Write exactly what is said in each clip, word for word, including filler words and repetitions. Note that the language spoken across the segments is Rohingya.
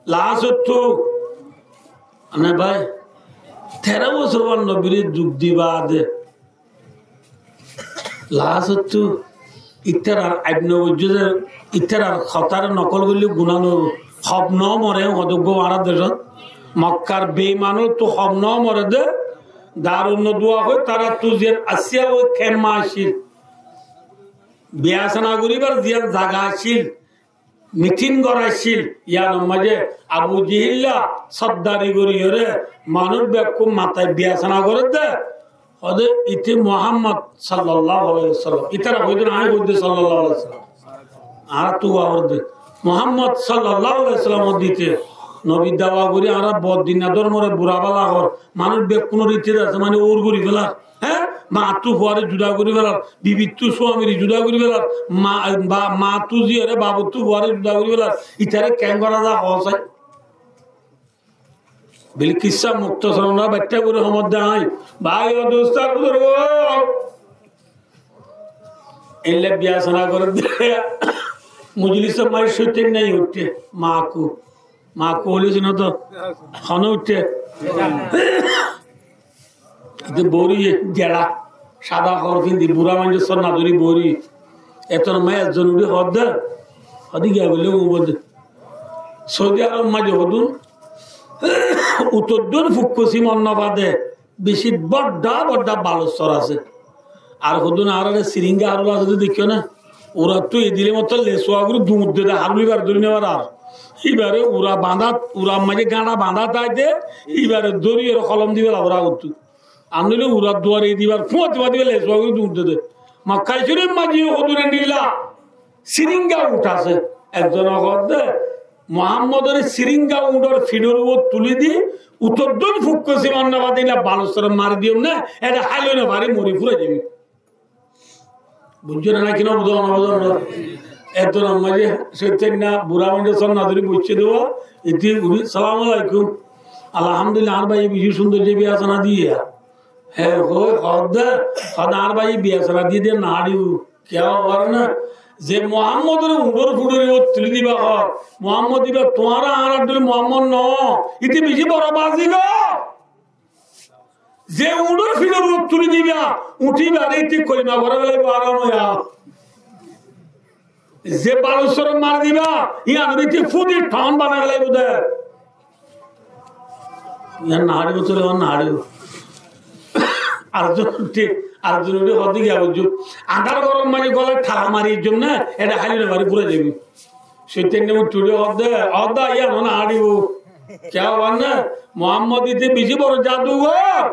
Laásottú, mane bái, teró bosór bad nobiré duk di baade, laásottú ítarar aib no goijjé de, ítarar hotáre nokól goillé guná no óibo. Hob no more, hodo uggúa añárar decót. Mokkar beimanóttu hob no more de, Darun Naduwa hoi taráttu ziyán asíya hoi kemma accíl. Biyasana goríbar ziyán zaga accíl. Mitin goráccíl, yíanor maze Abu Jehilla soddari gorí yóre manúic bekkún matai biyasana goré de, hoó de, "Ite Muhammod sallallahu alaihi wasallam." Ítara hoó de, "Añí hoó de sallallahu alaihi wasallam." Añára tu hoó de, "Muhammod sallallahu alaihi wasallam hoó de ite." Nobir dawa gorí añára bor din dórmore bura bála hoór, manúic bekkúnor ite de asé, mane, óur gorí félar. Hé? Maáttú fuaré juda gorí félar, bibittú suamire juda gorí félar, ma-, ba-, maáttú zíyore babottú fuaré juda gorí félar. Ítare keén gorá za hoó sai. Bili kissá muktasar ónora baittá gorí homot de añí. Bái o dustó ar buzurgó. Eilla biyasana goré de. Mujlisor maze cóitan nái uiththé. Maku. Maku hoilé sino to? Hone uiththé? Ede boóri, jera, sada hor findi, bura maincór sónna dóri boóri. Etór maze ezzon uçí hoó de, hoó de giya boille gom hoó de. Saudi Arob maze hodún, uttor dóin fuk foccím onnofade beci bodda bodda baluc sor asé. Ar hodún añárar siringa arul asé de deikkó na? Urattú edile mottor lesua gorí duñr de de, harul ibare dóri no farer. Ibare ura bañdá, urar maze gañça bañdá táite, ibare dóri ere holom di féla ura uttú. Ar noile urar duare edibar fúañti fúañti lesua gorí duñr de de. Mokka Corif maze hodún endilla siringa uñth asé. Ekzone hoó de, Muhammodore siringa uñthor fiçor uore tuli di, uttor dóin fuk foccím onnofade illa baluc sore mari diyum ne, ede háil no fari mori furai zaiboi. Buijjó né naki no buzó, no buzó, no buzó. Etór maze cóitan na bura maincór sónna dóri boiccé de, iti uçí, "Salamu alaikum." "Alhamdulillah, añár báiye beci cúndor ze biyasana diye." Hé, hoi, hoó de, hoó de, "Añár báiye biyasana diye de, no haçibo." Kiyá hoó de na? Ze Muhammodore uñthor fiçor uore tuli diba hoó, Muhammod iba tuáñra añárar dóilla Muhammod no, ite beci boro bazigor. Ze uñthor fiçor uore tuli diba, uñth ibare ite kolima forai félaibo, aram óiya. Ze baluc sore mari diba, yíanore ite fúdi thon banai félaibo de. Yían no haçibo, tóile yían no haçibo. Ar zon uçí, ar zon uçí hoó de giya buijjó. Andár góror maze gólai tala mari zon na, ede háil no fari furai zaiboi. Cóitan na uçí uçí hoó de, hoó de, yían no haçibo. Kiyá hoó de na? Muhammod ite beci boro jadugor.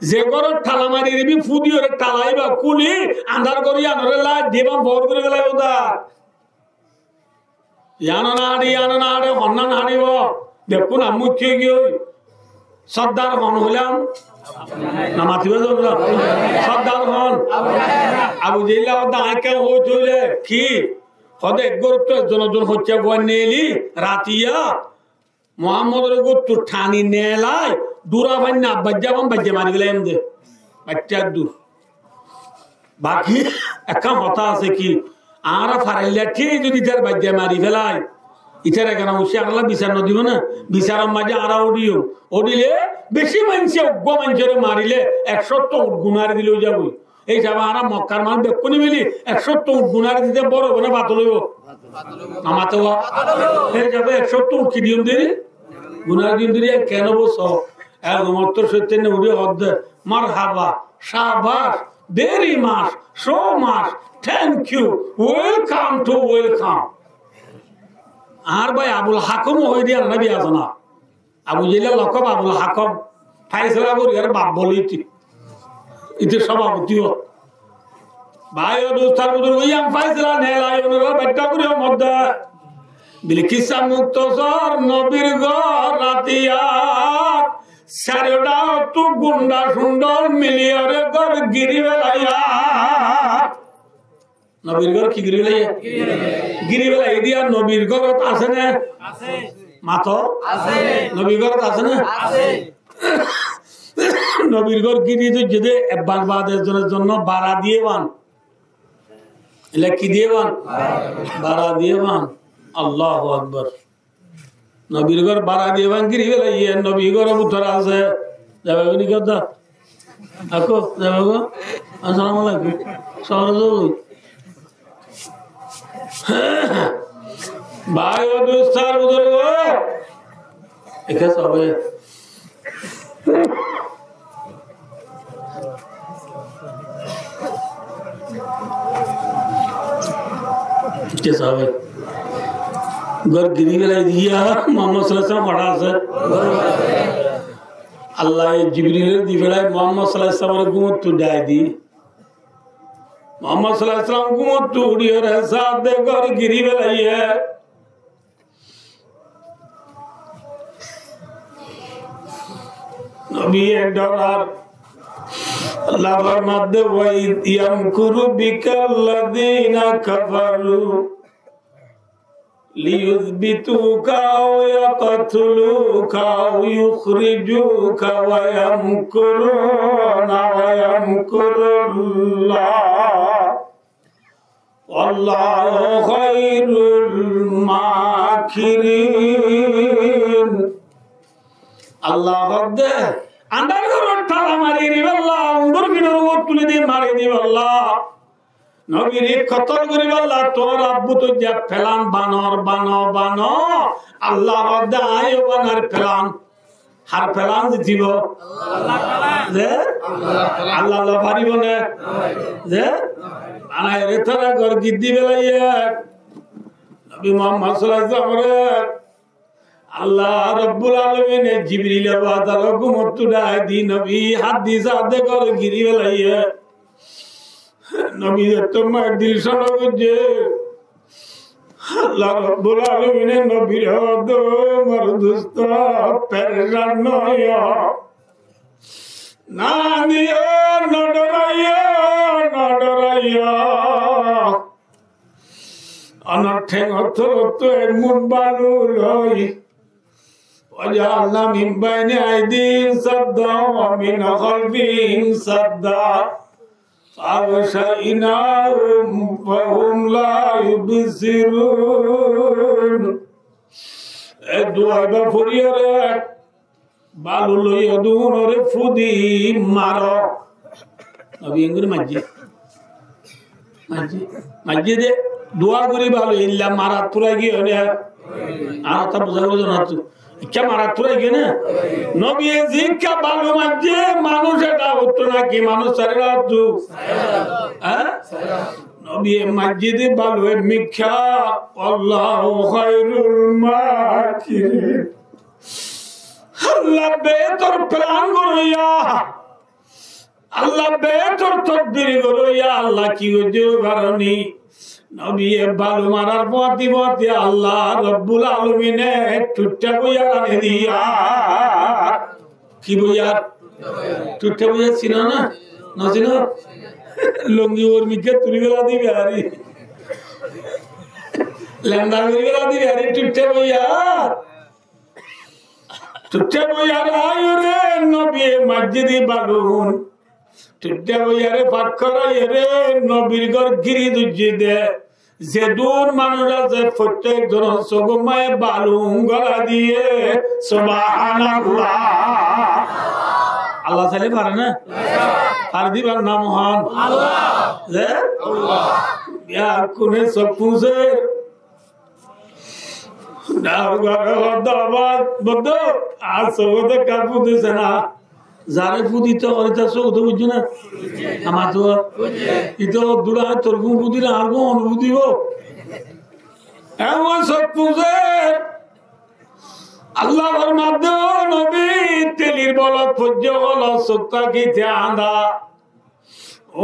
Ze góror tala mari dibi, fúdi ore tala iba kúli, andár gór yíanore lait di bam foór gorí félaibo de. Yían no haçe, yían no haçe, honnan haçibo? Bekkún ammú ki ói giyói? Sóddar hon hoilam? No matiba zon na? Sóddar hon? Abu Jehilla hoó de añí kiyá hoói tóile ki? Hoó de ek górottu ekzon ekzon hoicca fuain neeli, ratiya. Muhammodore góttu thani neelai, dura fainna baijja fan baijja mari felaiyum de. Baijja dur. Baki ekkán hotá asé ki, añára farailla thík zodi itar baijja mari felai, itar egana ucce añára bisar no dibo na, bisaror maze añára uçiyum. Uçile beci maincé, uggúa maincóre marile ek cót uñth gunári dile ói zagói. Ei hísabe añára Mokkar manúc bekkúne mili ek cót uñth gunári dite boro óibo né fatol óibo? No mato wa? Ei hísabe ek cót uñth ki diyum deri? Gunári diyum deri, en kene buzó? Ek umottor cóitanne uçí hoó de, "Marhaba, shabash, very much, so much, thank you, welcome to welcome." Añár bái Abul Hakom hoó de, ar nabi asé na? Abu Jehilor lokob Abul Hakom, Faisala Boriyar baf boli iti, iti sobaboti o. Bái o dustó ar buzurgó, yián Faisala neelai onora baiththá gorí o modde. Bilkisa Muktasor nobir gór ratiyat, sairottu gunda cundor miliyore gór giri felaiyé. Nobir gór ki giri felaiyé? Giri felaiyé. Giri felaiyé de yián nobir górot asé né? Asé. Mato? Asé. Nobir górot asé né? Asé. Nobir gór giri dóijje de, ebbar baade zone zone bara diye ban. Ila ki diye ban? Bara diye ban. Allahu Akbar. Nobir gór bára diyé báñgi gíri félaiye, nobir góror bútore asé. Zaiba goi né ki hoddá? Akó, zaiba goi? Assalamu alaikum. Sóore zaiba goi? Bái o dustó ar buzurgo, ekká sabe. Ekká sabe. Gór gíri félai diya, Muhammad sallallahu alaihi wasallam hoçé asé? Allaye Jibrilore di félai, Muhammad sallallahu alaihi wasallamore gúmottu dai di. Muhammad sallallahu alaihi wasallam gúmottu uçiyóre saádde gór gíri félaiye. Nobiye dhorar. Allah formadde, "Wa idh yamkuru bikal ladhina kafaru liyuthbituka aw yaqtuluka aw yukhrijuka wa yamkuruna wa yamkurullah." Wallahu khairul makirin. Allah hoódde, añdár górot tala mari dibálla, undúr finor uore tuli di mari dibálla, nobire kotol goríbálla, tuáñra bútoijja pelan banor, bano, bano. Allah hoódde, aññí yó banar pelan. Har pelan zitibo? Ze? Allah, Allah faribó né? Ze? Banaiyóre tará gór gíri félaiye. Nobi Muhammad sallallahu alaihi wasallamore Allah Rabbul Alamine Jibrilor báñdar hókumottu dai di nobi háddis adde gór gíri félaiye. Nobi zettót maiyar dil sóna goijjé, Allah Rabbul Alamine nobire hoódde, "Ó mor dustó, perecan no óiyo. No diyo, no dhoraiyó, no dhoraiyó. Onor théngor tolottú ek mut balu loi." وجعلنا من بين أيديهم سدا ومن خلفهم سدا فأغشيناهم فهم لا يبصرون. E duwa ibá foriyóre balu loi edúnore fúdi maro. Nobi engori maijjé. Maijjé. Maijjé de, duwa gorí balu illa marat furai giyé né. Ar ekká buzá giyé né? Ekká marat furai giyé né? Nobiye zikká balu maijjé, manúic eda uttú náki manúic sairá uttú? Há? Nobiye maijjé de balu e mikká, والله خير الماكرين. Allah behétor pelan goróya. Allah behétor todbir goróya. Allah ki goijjé baroni? Nobiye balu marar fuáñti fuáñti Allah Rabbul Alamine thuiththá boiyar ani diya. Ki boiyar? Thuiththá boiyar sino né? No sino? Lungi uore mikká tuli félai diba ari. Lenda gorí félai diba ari thuiththá boiyar. Thuiththá boiyar aiyóre nobiye maijjé de balun. Thuiththá boiyaré fak goráiyore nobir gór gíri dujjé de. Zedún manúic asé, fottek zonor sógor maze balun golai diyé. Subhanallah. Allah sailé fare né? Fare dibar nam hon? Allah. Ze? Allah. Bekkúne sók fúñser. Dahar gare hoódde, "Abar boddo, añár sók de ekká fúdi sena." Zaré fúdi to hoór, itar sók de buijjó na? Amar to. Ito dura tor fúdi, añár gún fúdibo. Emon sók fúñser. Allah formadde, "Ó nobi, telir bolot foijjó holo sók tákite añdá."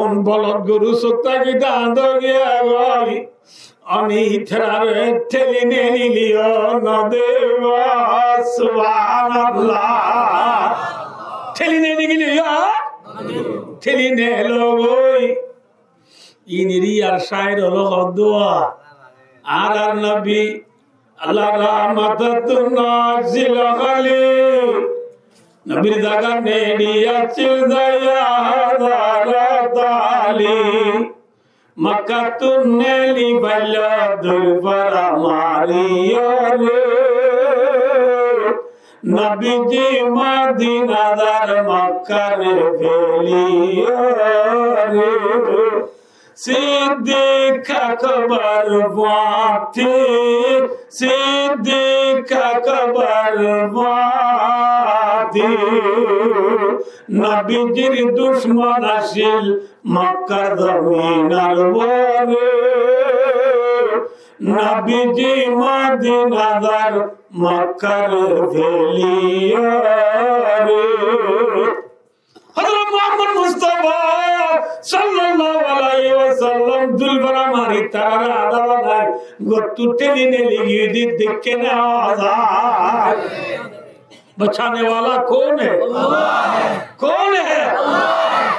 Un bolot goru sók tákite añdá giyé goi. Oni ítarare theli neli liyo no deba. Subhanallah. Theli neli giyé, theli nelo goi. Iniri ar shair olo hoddua. Añárar nobi Allar rahmottún nazil holi. Nobir zaga neri accíl zaiya Hazrat Ali. Makkattún neli faillo dul fora mariyore. Nobiji Modina zar Mokkar feliyóre. Siddik Akbar fuáñti, Siddik Akbar fuáñti, nobijir ducmon accíl Mokkar zominor uore. Nobiji Modina zar Mokkar feliyóre. Hozrot Muhammod Mustafa sallallahu alaihi wasallam zulfara mari tarare adá banai gottú teni neli giyé de dekké né, awa zar. بچانے والا کون ہے؟ اللہ ہے۔ کون ہے؟ اللہ ہے۔